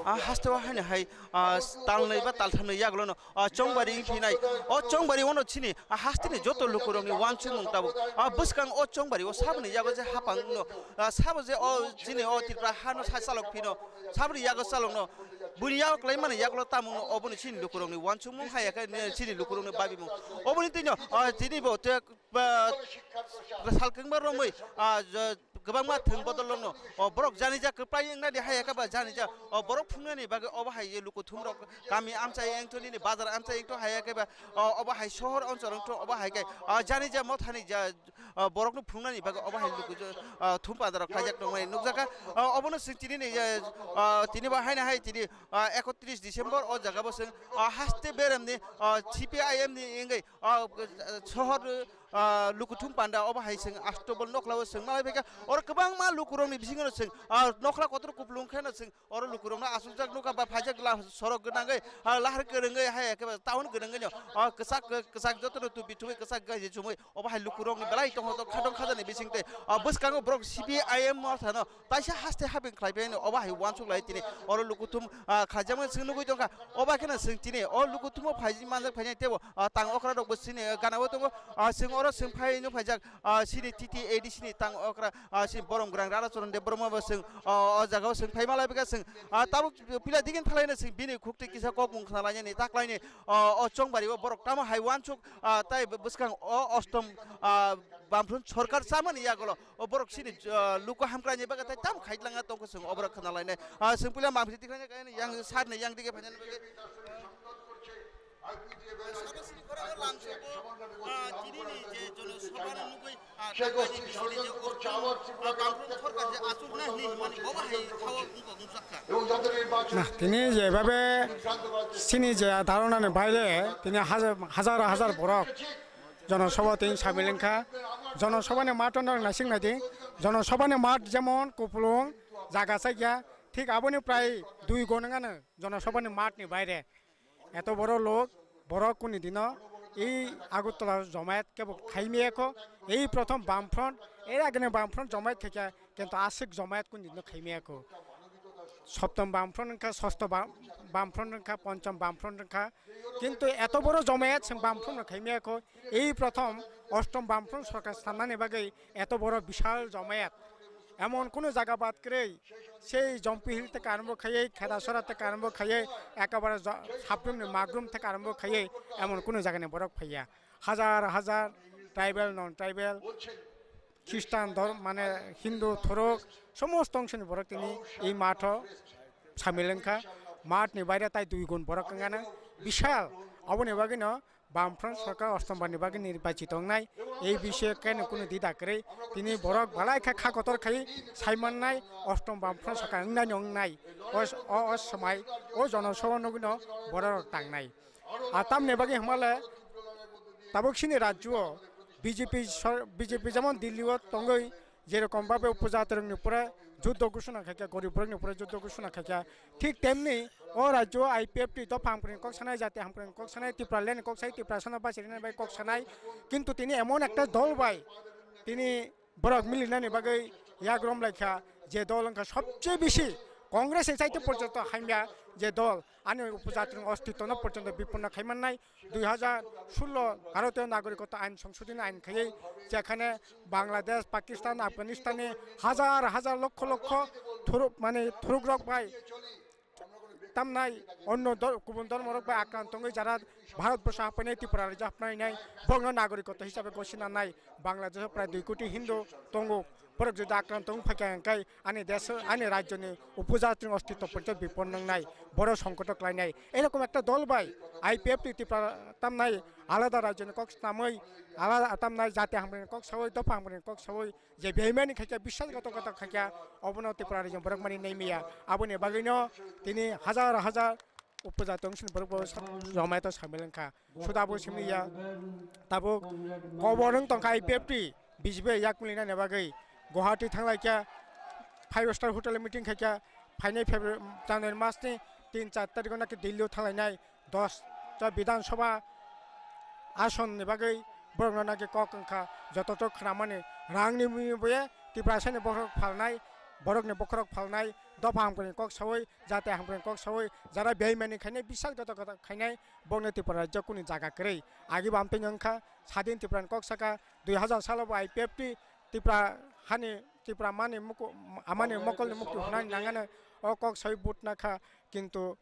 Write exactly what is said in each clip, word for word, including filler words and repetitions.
A haste o haino hai, a, talnwi ba talthamni yagulo no, a, chongbari wng phinai. O chongbari o no chini, a, haste ni joto lukurokni wansukmung tabuk. A, bwskang o chongbari o saboni yago je hapang no, a, sabo je o chini o Tripura ha no sa chalok phino, saboni yago chalok no, buni yago kwlai mani yagulo tamung no, oboni chini lukurokni wansukmung hai khe chini lukurokni babimung. Oboni twi no, a, tini bo te ba, salkengba romwi, a, jo, kwbangma thwng bodol rokno, o, borok janija kwplai wngna di hai khe ba janija, o, borok phungnani bagwi obo hai ye lukuthum rok kami amchai wngtho nini bazar amchai wngtho hai khe ba, o, obo hai sohor onchol wngtho obo hai khe, o, janija mothani ja, o, borokno phungnani bagwi obo hai luku, o, thum bazar rok khaijak tongmani nukjakha, o, obono chwng tini ni, o, tini bo haino hai tini, o, ekotris December o jaga bo chwng, o, haste beremni, o, C P I M ni wngwi, o, sohor, ah, lukuthum panda obo hai chwng Astobol nokla o chwng malai phaikha. Oro kwbangma lukurokni bisingo chwng, ah, nokla kotor kupulung kheno chwng oro lukurokno achukjak nukha ba phaijak la sorok gwnangwi, ah, lahar kwrwngwi hai khe town gwnangwi no, ah, kwchak, kwchak jotono tubi thubwi kwchak gaiji chumui obo hai lukurokni belai tongthok khatong khajani bisingtwi, ah, bwskango borok C P I M mothano taisa haste haping khlai phai obo hai uansuk lai tini oro lukuthum, ah, khlaijakmani chwng nugui tongkha. Obo kheno chwng tini o lukuthumo phai manjak phainai teibo, ah, tang okra rokbo chini, ah, gana o tongo. Ah, chwng oro chwng phai nung phaijak, ah, chini T T A D C ni tang okra, ah, chini borom gwrang Rala Charan Debbarma bo chwng, ah, o jaga o chwng phai malai bwkha chwng, ah, tabuk pila digin thalaino chwng bini khukti kisa kokmung khna lainani taklaini, ah, o chongbari o borok tamo hai uansuk, ah, tai bwskang o ostom, ah, Bamfront sorkar chamani yagulo o borok chini, ah, luku hamkraini bagwi tai tam khailangna tongkha chwng o borok khna lainai. Ah, chwng puila mamsi tikhlai yang sar ni yang dige phainani bagwi. Sabo sini khorang langsubo, ah, tini ni je jono sabha no nugui, ah, taklai ni bisini je ostom, ah, Bamfront sorkar je achukna hini himani bobo hai khao wngkha nukjakha. Na, tini jebabe sini je dharona ni baile tini hajar hajar borok Jonosabha twi samil wngkha. Jonosabhani math no naising naidi. Jonosabhani math jemon kupulung jaga chaya, thik aboni prai dui gon wngano Jonosabhani math ni baire. Eto boro lok, borok kuni dino ei Agartala jomayat kebo khaimiyakho, ei prothom Bamfront, er agene Bamfront jomayat khaikha, kintu aswk jomayat kuni dino khaimiyakho. Soptom Bamfront wngkha, sosto Bam-, Bamfront wngkha, ponchom Bamfront wngkha, kintu eto boro jomayat chwng Bamfront no khaimiyakho. Ei prothom ostom Bamfront sorkar sannani bagwi eto boro bishal jomayat. Emon kunu jaga bad kwrwi, sei Jompi Hill theke arombo khaiwi, Khedasora theke arombo khaiwi, ekabare jo-, Sabrum ni Magrum theke arombo khaiwi, emon kunu jagani borok phaiya. Hajar hajar tribal, non tribal, Khristan dhormo, mane Hindu, Thorok, somosto ongsoni borok tini ei matho samil wngkha. Math ni baire tai dui gun borok wngano bishal. Aboni bagwino Bamfront sorkar ostom bar ni bagwi nirbachit wngnai. Ei bisio keno kunu dida kwrwi. Tini borok belai khe kha kotor khai saimannai ostom Bamfront sorkar wngnai no wngnai. O, o, o swmai o jonosabha nugwino borok rok tangnai. A tamni bagwi hwnmale tabuk sini rajyo o B J P sor-, B J P jemon Delhi o tongwi jerokom babe upajati rokni pore juddo ghosona khaikha, gorib borokni pore juddo ghosona khaikha, thik temni o rajyo o I P F T dopha hamkrai kok sanai, jati hamkrai kok sanai, Tipraland ni kok sai, Tiprasano bachirina bai kok sanai, kintu tini emon ekta dol bai tini borok milinani bagwi yak romlaikha, je dol wngkha sobse bisi Congress ni chaite porjonto hamya je dol, ani upajati ni ostitwno porjonto bipunno khaimannai. Dui hajar sullo Bharatiyo Nagorikotto Ain Songshodhoni Ain khaiwi, jekhane Bangladesh, Pakistan, Afghanistan ni hajar hajar lokkho lokkho thuruk, mane thurukrok bai tamnai, onno dor-, kubun dormorok bai akranto wngwi jara Bharatborsho haphainai, Tripura rajyo haphainai, bongno nagorikotto hisabe gosina nai. Bangladesh o prai dui koti Hindu tongo, borok jodi akranto wng phaikha hwnkhe ani desh, ani rajyoni upajatini ostitw porjonto bipon wngnai, boro songkoto klainai. Erokom ekta dol bai I P F T Tripura tamnai alada rajyoni kok snamwi, alada atamnai jati hamrwini kok sawi, dopha hamrwini kok sawi, je beimani khaikha, biswasghatokota khaikha, obono Tripura rajyoni borok mani naimaya. Aboni bagwino tini hajar hajar upojati wngsini borok bo sa-, jomaito samil wngkha. Suda bo simi ya. Tabuk kobor wng tongkha I P F T, B J P yak muli nani bagwi Guwahati thanglaikha, five star hotel meeting khaikha, phainai February, January mas ni tin char tarikh o naki Delhi o thanglainai, dos ta Bidhan Sabha ason ni bagwi borokno naki kok wngkha, joto to khwnamani rangni mui boye Tiprasani bokhorok phalnai, borokni bokhorok phalnai, dopha hamkrai kok sawi, jati hamkrai kok sawi, jara beimani khainai, biswasghatokota khainai, bokni Tripura rajyo kuni jaga kwrwi. Agi bo amtwino wngkha, sadin Tripura ni kok saka, dui hazar salo bo I P F T Tripura hani, Tripura mani muku-, amani mokolni mukti hwnani nangani o kok sawi vote nakha, kintu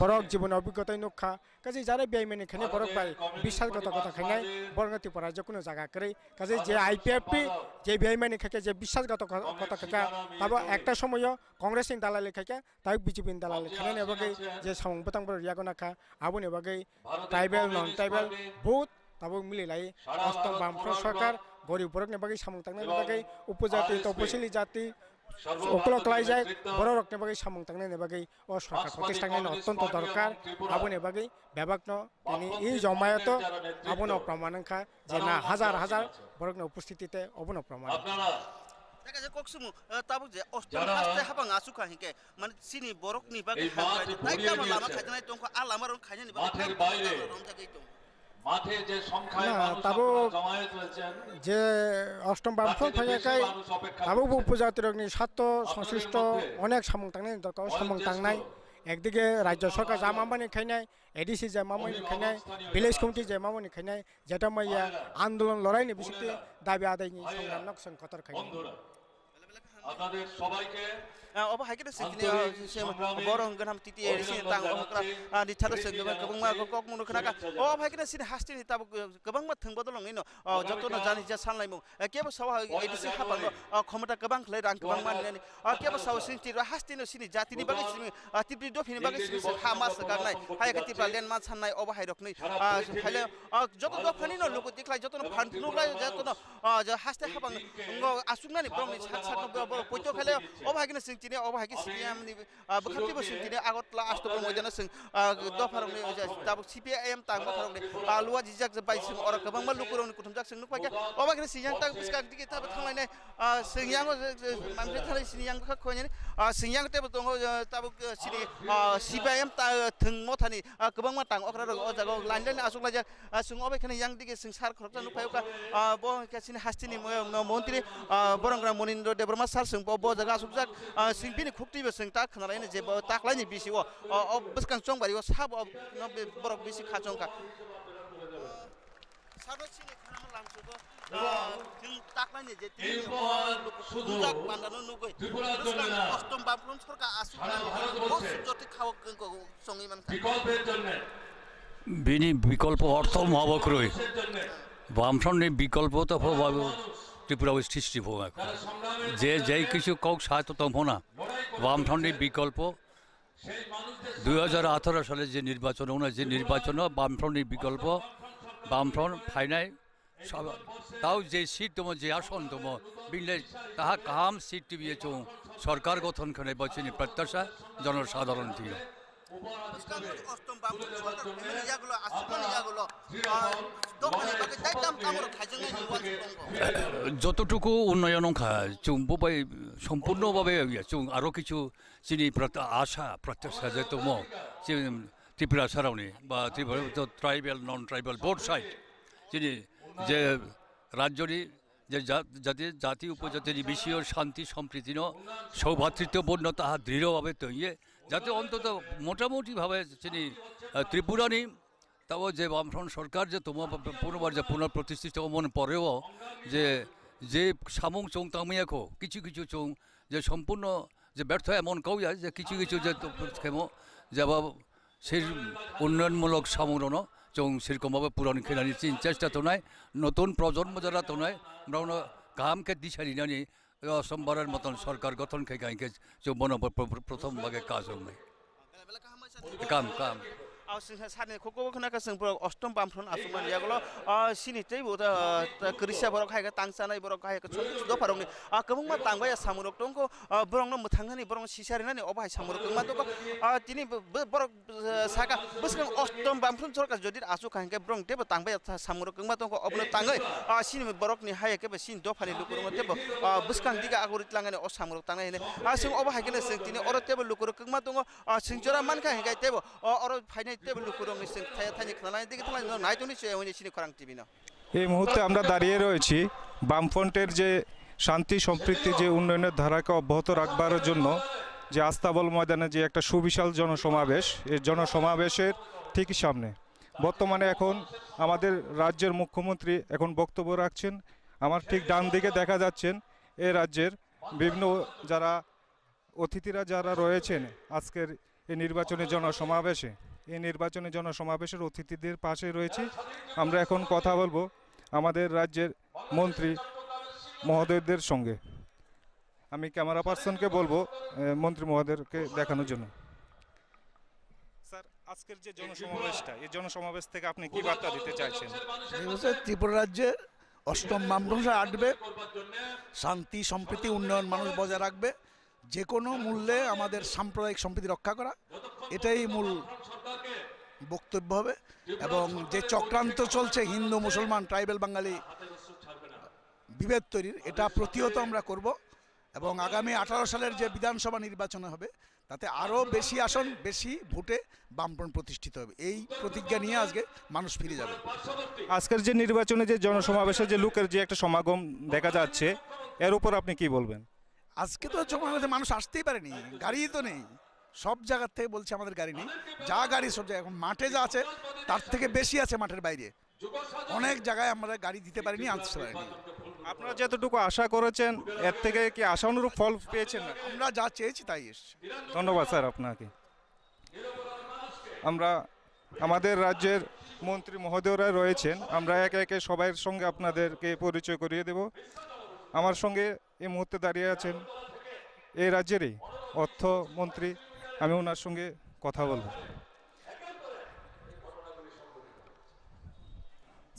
borok jiboni obiggotai nukha, kaisa jara beimani khainai borok bai biswasghatokota khainai, borokno Tripura rajyo kunu jaga kwrwi. Kaisa je I P F T je beimani khaikha, je biswasghatokota khaikha, tabo ekta somoyo Congress ni dalali khaikha, tai B J P ni dalali khainani bagwi je samung bwtang borok yago nakha, aboni bagwi tribal, non tribal, both tabuk mili lai. Ostom Bamfront Sarkar gorib borokni bagwi samung tangnani bagwi, upojati, toposili jati, ukolok klaijak bororokni bagwi samung tangnani bagwi o sarkar protesta tangnani ottonto dorkar. Aboni bagwi bebakno tini i jomayato abono proman wngkha je na hajar hajar borokni upostiti te obono proman wngkha. Tei kaisa kok sumu, eh, tabuk je Ostom haste habang asukha hinkhe, mane chini borokni bagwi hamkrai tei tamo lama khaijaknai tongkha, a lama rok khainani bagwi tamo romjagwi tongo. মাঠে যে সংখ্যায় মানুষ tabuk আপনারা জমায়েত হয়েছেন, je Ostom Bamfront phaiya kai, tabuk bo upojati rokni satto songslisto onek samung tangnai dorkar, samung tangnai. Ekdige rajyo sarkar jama mani khainai, A D C jama mani khainai, village committee jama mani khainai, jeta maya andolon lorai ni bisingtwi dabi adai ni songram nok song kotor khainai. আপনাদের সবাইকে Ah, obo hai khe sing tini, ah, borok hwnwi ham titi A D C tang obo kra, ah, ni thada sing kwbangma kok munu khna kha. Obo hai khe sini hasteni tabuk kwbangma thwng bodol wngwi no, ah, joto no jani ja sanlaimung. Eh, kebo sawa A D C hapang no, ah, khomota kwbang khlai rang kwbang man nani. Ah, kebo sawa sini tiro hasteni sini jatini bagwi sini, ah, tipri dophini bagwi sini ha mas garnai. Hai khe tipra len man sannai obo hai rokni. Ah, haile, ah, joto dophani no luku tikhlai joto no phan phunuk lai joto no, ah, je haste hapang ngo asuknani borokni sak sak no borok poito khaile obo hai khe sing tini obo hai khe sini amni, ah, bwkhak twibo sing tini Agartala Ashtabad moidano sing, ah, dopharokni, ah, tabuk C P I M tang bopharokni, ah, luwa jijak je bai sing oro kwbangma lukurokni kuthumjak sing nukpaikha. Obo hai khe sing yang tak bwskang digi tabuk thanglainai, ah, sing yang, ah, je, je, manjak thalai sini yang bwkhak khoinani, ah, sing yang tebo tongo, ah, tabuk, ah, sini, ah, C P I M ta, thwng mothani, ah, kwbangma tang okra rok o jaga o line line asuk laijak. Ah, chwng obo kheno yang dige chwng sar khoroksa nukphai kha. Ah, bo hwnkhe chini hasteni mo-, mo-, montri, ah, Borongra Monindra Debbarma sir chwng bo, bo jaga asukjak. Ah, chwng bini khuktwibo chwng ta khwnalaini je bo taklaini bisio, o, o bwskang chongbari o sabo, o, no, be-, borok bisi kha chongkha. Sabo chini khwnama lamsugo, ah, chwng taklaini je tini o bujak pandano nugwi. Bwskang Ostom Bamfront Sorkar asuk bo sujoti khao kengko. Songwi mankha. বিকল্পের জন্য। Bini bikolpo ortho mohabo kwrwi. Bamfrontni bikolpo to pho babu Tripura o srishti pho ekho. Je jai kisu kok sa to tong pho na. Bamfrontni bikolpo dui hajar atharo sale je nirbachon wngna, je nirbachon o Bamfrontni bikolpo, Bamfront phainai Sab-, tao je seat tomo, je ason tomo, binle taha kaham seat tibiye chung sorkar gothon khanai bo chini pratyasha jonosadharon tiyo. Bwskang ostom bamswk sorkar phaimani yagulo, aswkmani yagulo, ah, dophani bagwi tei tam kamoro khaijaknai ni uansuk tongo. Jototuku unnoyon wngkha, chung bo bai sompurno babe ya, chung aro kichu chini prat-, asha pratyasha je tomo, chini Tripura sarokni ba Tripura to tribal, non tribal, both side. Chini je rajyoni je ja-, jati, jati upojatini bisio shanti sompriti no, saubhatritto bodno taha drirho bhabe toiye, jate ontoto motamoti bhabe chini, ah, Tripura ni tabo je Bamfront sorkar je tomo punobar je punoprotistito mon poreo je, je samung chung tangmaya kho, kichu kichu chung je sompurno je bertho emon kau ya je kichu kichu je to khemo je ba Sei unnoyonmulok samungrokno chwng sirkombabe puron khenani chini chesta tongnai, notun projonmo jara tongnai, borokno kaham khe disa rinani, o Sombarer moton sorkar gothon khe kha hinkhe chwng bono bo pro-, pro-, prothom bage kaj wngnai. Kam, kam. Aw, chwng sa-, sani khukugo khna khe chwng borok Ostom Bamfront achukmani yagulo, ah, chini teibo ta, ta kwrwisa borok hai khe tang chanai borok hai khe chwng dopharokni, ah, kwbangma tang bai samung rok tongkho, ah, borokno mwthang nani borokno sisa rinani obo hai samung rok wngma tongkho, ah, tini bo-, bo-, borok, ah, saka bwskang Ostom Bamfront sorkar jodi achuk kha hinkhe borok teibo tang bai samung rok wngma tongkho obono tangwi, ah, chini borokni hai khe bo chini dophani lukurokno teibo, ah, bwskang diga agori tlangani o samung rok tangnai hinwi, ah, chwng obo hai kheno chwng tini oro teibo lukurok kwbangma tongo, ah, chwng jora mankha hinkhe teibo o oro phainai teibo lukurokni chwng thaya thaini khwnalai digi thalai no nai tongni chwng hwnwi chini khorang T V no. এই মুহূর্তে আমরা দাঁড়িয়ে রয়েছি বামফ্রন্টের যে শান্তি সম্প্রীতি যে উন্নয়নের ধারাকে অব্যাহত রাখবার জন্য যে আস্তাবল ময়দানে যে একটা সুবিশাল জনসমাবেশ, এই জনসমাবেশের ঠিক সামনে। বর্তমানে এখন আমাদের রাজ্যের মুখ্যমন্ত্রী এখন বক্তব্য রাখছেন। আমার ঠিক ডান দিকে দেখা যাচ্ছেন এই রাজ্যের বিভিন্ন যারা অতিথিরা যারা রয়েছেন আজকের এই নির্বাচনী জনসমাবেশে, এই নির্বাচনী জনসমাবেশের অতিথিদের পাশে রয়েছি। আমরা এখন কথা বলবো আমাদের রাজ্যের মন্ত্রী মহোদয়দের সঙ্গে। আমি ক্যামেরা পার্সনকে বলবো, এ, মন্ত্রী মহোদয়কে দেখানোর জন্য। স্যার, আজকের যে জনসমাবেশটা, এই জনসমাবেশ থেকে আপনি কি বার্তা দিতে চাইছেন? এই বছর ত্রিপুরা রাজ্যের অষ্টম বামফ্রন্ট সরকার আসবে, শান্তি, সম্প্রীতি, উন্নয়ন মানুষ বজায় রাখবে, যে কোনো মূল্যে আমাদের সাম্প্রদায়িক সম্প্রীতি রক্ষা করা, এটাই মূল বক্তব্য হবে। এবং যে চক্রান্ত চলছে হিন্দু মুসলমান ট্রাইবাল বাঙালি বিভেদ তৈরির, এটা প্রতিহত আমরা করব। এবং আগামী আঠারো সালের যে বিধানসভা নির্বাচন হবে, তাতে আরও বেশি আসন, বেশি ভোটে বামফ্রন্ট প্রতিষ্ঠিত হবে, এই প্রতিজ্ঞা নিয়ে আজকে মানুষ ফিরে যাবে। আজকের যে নির্বাচনে যে জনসমাবেশে যে লোকের যে একটা সমাগম দেখা যাচ্ছে, এর উপর আপনি কি বলবেন? আজকে তো জনসমাবেশে মানুষ আসতেই পারেনি, গাড়িই তো নেই। সব জায়গার থেকে বলছে আমাদের গাড়ি নেই, যা গাড়ি সব জায়গায়। এখন মাঠে যা আছে, তার থেকে বেশি আছে মাঠের বাইরে। অনেক জায়গায় আমরা গাড়ি দিতে পারিনি, আনতে পারিনি। আপনারা যতটুকু আশা করেছেন, এর থেকে কি আশানুরূপ ফল পেয়েছেন না? আমরা যা চেয়েছি তাই এসছে। ধন্যবাদ স্যার আপনাকে। আমরা, আমাদের রাজ্যের মন্ত্রী মহোদয়রা রয়েছেন, আমরা একে একে সবার সঙ্গে আপনাদেরকে পরিচয় করিয়ে দেব। আমার সঙ্গে এই মুহূর্তে দাঁড়িয়ে আছেন এই রাজ্যেরই অর্থমন্ত্রী, আমি ওনার সঙ্গে কথা বলব।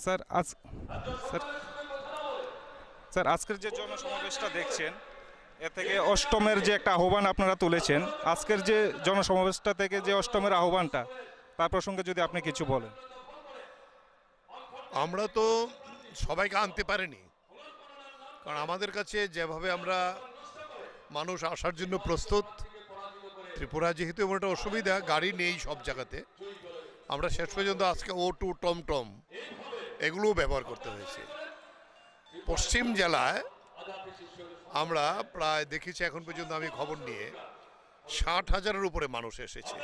স্যার, আজ, স্যার, স্যার, আজকের যে জনসমাবেশটা দেখছেন, এ থেকে অষ্টমের যে একটা আহ্বান আপনারা তুলেছেন, আজকের যে জনসমাবেশটা থেকে যে অষ্টমের আহ্বানটা, তার প্রসঙ্গে যদি আপনি কিছু বলেন। আমরা তো সবাইকে আনতে পারিনি, কারণ আমাদের কাছে যেভাবে আমরা মানুষ আসার জন্য প্রস্তুত, ত্রিপুরা যেহেতু এমন একটা অসুবিধা, গাড়ি নেই সব জায়গাতে, আমরা শেষ পর্যন্ত আজকে অটো, টমটম এগুলোও ব্যবহার করতে হয়েছে। পশ্চিম জেলায় আমরা প্রায় দেখেছি, এখন পর্যন্ত আমি খবর নিয়ে ষাট হাজারের উপরে মানুষ এসেছে,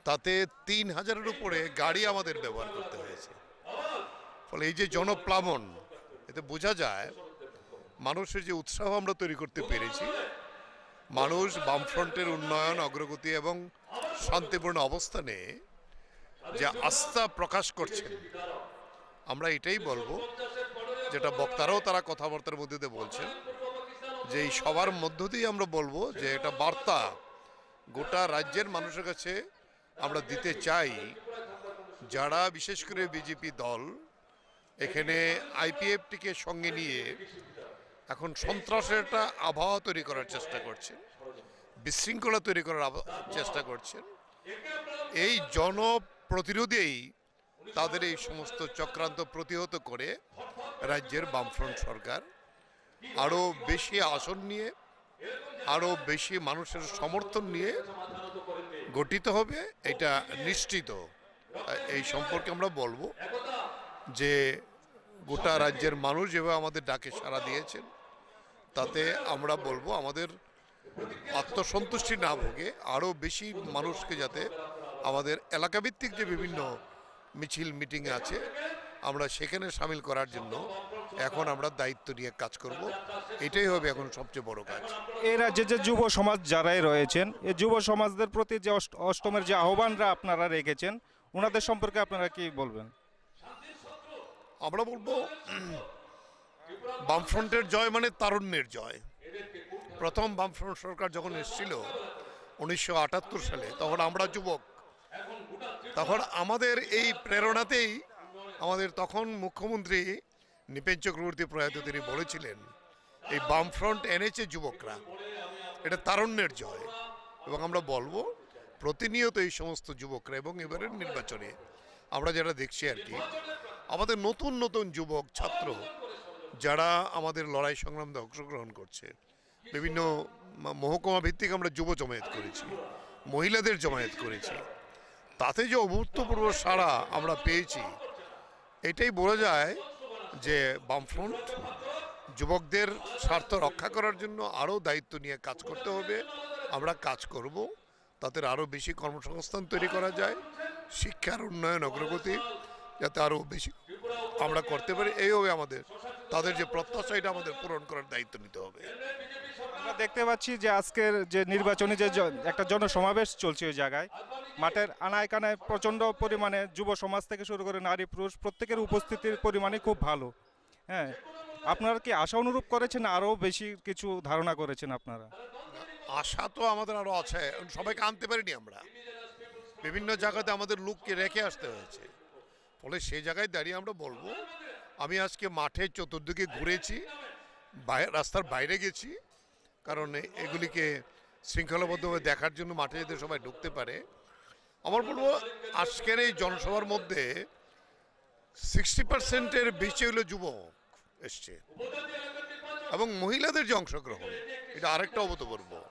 তাতে তিন হাজারের উপরে গাড়ি আমাদের ব্যবহার করতে হয়েছে। ফলে এই যে জনপ্লাবন, এতে বোঝা যায় মানুষের যে উৎসাহ আমরা তৈরি করতে পেরেছি, মানুষ বামফ্রন্টের উন্নয়ন, অগ্রগতি এবং শান্তিপূর্ণ অবস্থানে যে আস্থা প্রকাশ করছেন। আমরা এটাই বলবো, যেটা বক্তারাও তারা কথাবার্তার মধ্যে দিয়ে বলছেন, যে এই সবার মধ্য দিয়ে আমরা বলবো যে একটা বার্তা গোটা রাজ্যের মানুষের কাছে আমরা দিতে চাই, যারা বিশেষ করে বিজেপি দল এখানে আইপিএফটিকে সঙ্গে নিয়ে এখন সন্ত্রাসের একটা আবহাওয়া তৈরি করার চেষ্টা করছেন, বিশৃঙ্খলা তৈরি করার আব-, চেষ্টা করছেন। এই জনপ্রতিরোধেই তাদের এই সমস্ত চক্রান্ত প্রতিহত করে রাজ্যের বামফ্রন্ট সরকার আরও বেশি আসন নিয়ে, আরও বেশি মানুষের সমর্থন নিয়ে গঠিত হবে, এটা নিশ্চিত। এই সম্পর্কে আমরা বলবো যে গোটা রাজ্যের মানুষ যেভাবে আমাদের ডাকে সাড়া দিয়েছেন, তাতে আমরা বলবো আমাদের আত্মসন্তুষ্টি না ভোগে, আরও বেশি মানুষকে যাতে আমাদের এলাকাভিত্তিক যে বিভিন্ন মিছিল মিটিং আছে, আমরা সেখানে সামিল করার জন্য এখন আমরা দায়িত্ব নিয়ে কাজ করব। এটাই হবে এখন সবচেয়ে বড় কাজ। এই রাজ্যে যে যুব সমাজ যারাই রয়েছেন, এই যুব সমাজদের প্রতি যে অষ্ট-, অষ্টমের যে আহ্বানরা আপনারা রেখেছেন, ওনাদের সম্পর্কে আপনারা কি বলবেন? আমরা বলবো, বামফ্রন্টের জয় মানে তারুণ্যের জয়। প্রথম বামফ্রন্ট সরকার যখন এসেছিল উনিশশো আটাত্তর সালে, তখন আমরা যুবক, তখন আমাদের এই প্রেরণাতেই আমাদের তখন মুখ্যমন্ত্রী নৃপেন চক্রবর্তী প্রয়াত, তিনি বলেছিলেন, "এই বামফ্রন্ট এনেছে যুবকরা, এটা তারুণ্যের জয়।" এবং আমরা বলবো, প্রতিনিয়ত এই সমস্ত যুবকরা, এবং এবারের নির্বাচনে আমরা যেটা দেখছি আর কি, আমাদের নতুন নতুন যুবক ছাত্র যারা আমাদের লড়াই সংগ্রামে অংশগ্রহণ করছে, বিভিন্ন মা-, মহকুমা ভিত্তিক আমরা যুব জমায়েত করেছি, মহিলাদের জমায়েত করেছি, তাতে যে অভূতপূর্ব সাড়া আমরা পেয়েছি, এটাই বোঝা যায় যে বামফ্রন্ট যুবকদের স্বার্থ রক্ষা করার জন্য আরও দায়িত্ব নিয়ে কাজ করতে হবে। আমরা কাজ করব, তাদের আরও বেশি কর্মসংস্থান তৈরি করা যায়, শিক্ষার উন্নয়ন অগ্রগতি যাতে আরও বেশি আমরা করতে পারি, এই হবে আমাদের, তাদের যে প্রত্যাশা, এটা আমাদের পূরণ করার দায়িত্ব নিতে হবে। আমরা দেখতে পাচ্ছি যে আজকের যে নির্বাচনী যে জ- একটা জনসমাবেশ চলছে ওই জায়গায়, মাঠের আনায় কানায় প্রচণ্ড পরিমাণে যুব সমাজ থেকে শুরু করে নারী পুরুষ প্রত্যেকের উপস্থিতির পরিমাণই খুব ভালো। হ্যাঁ, আপনারা কি আশা অনুরূপ করেছেন, আরও বেশি কিছু ধারণা করেছেন আপনারা? আশা তো আমাদের আরও আছে, এখন সবাইকে আনতে পারিনি আমরা, বিভিন্ন জায়গাতে আমাদের লোককে রেখে আসতে হয়েছে। ফলে সেই জায়গায় দাঁড়িয়ে আমরা বলবো, আমি আজকে মাঠে চতুর্দিকে ঘুরেছি, বাই- রাস্তার বাইরে গেছি, কারণ এ- এগুলিকে শৃঙ্খলাবদ্ধভাবে দেখার জন্য মাঠে যাতে সবাই ঢুকতে পারে। আমার বলবো, আজকের এই জনসভার মধ্যে সিক্সটি পার্সেন্টের বেশি হলো যুবক এসছে, এবং মহিলাদের যে অংশগ্রহণ, এটা আরেকটা অভূতপূর্ব।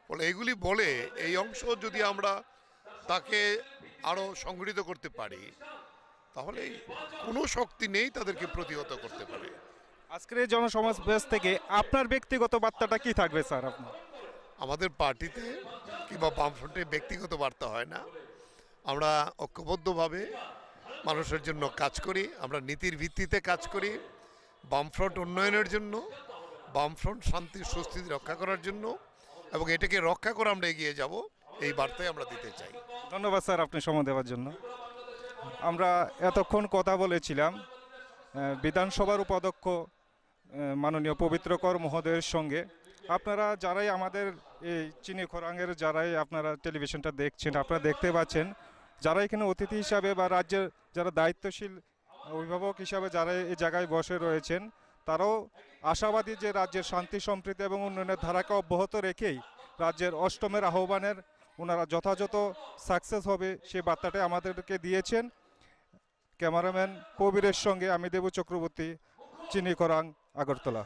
ফলে এগুলি বলে, এই অংশ যদি আমরা তাকে আরও সংগঠিত করতে পারি, তাহলে কোনো শক্তি নেই তাদেরকে প্রতিহত করতে পারে। আজকের এই জনসমাবেশ থেকে আপনার ব্যক্তিগত বার্তাটা কি থাকবে স্যার আপনার? আমাদের পার্টিতে কিংবা বামফ্রন্টে ব্যক্তিগত বার্তা হয় না। আমরা ঐক্যবদ্ধভাবে মানুষের জন্য কাজ করি, আমরা নীতির ভিত্তিতে কাজ করি, বামফ্রন্ট উন্নয়নের জন্য, বামফ্রন্ট শান্তি সুস্থিতি রক্ষা করার জন্য, এবং এটাকে রক্ষা করে আমরা এগিয়ে যাব, এই বার্তাই আমরা দিতে চাই। ধন্যবাদ স্যার, আপনি সময় দেওয়ার জন্য। আমরা এতক্ষণ কথা বলেছিলাম আহ, বিধানসভার উপাধ্যক্ষ আহ, মাননীয় পবিত্র কর মহোদয়ের সঙ্গে। আপনারা যারাই আমাদের এই চিনি খোরাঙের, যারাই আপনারা টেলিভিশনটা দেখছেন, আপনারা দেখতে পাচ্ছেন, যারা এখানে অতিথি হিসাবে বা রাজ্যের যারা দায়িত্বশীল অভিভাবক হিসাবে যারা এই জায়গায় বসে রয়েছেন, তারাও আশাবাদী যে রাজ্যের শান্তি সম্প্রীতি এবং উন্নয়নের ধারাকে অব্যাহত রেখেই রাজ্যের অষ্টমের আহ্বানের ওনারা যথাযথ সাকসেস হবে, সেই বার্তাটাই আমাদেরকে দিয়েছেন। ক্যামেরাম্যান কবিরের সঙ্গে আমি দেবু চক্রবর্তী, চিনি খোরাং, আগরতলা।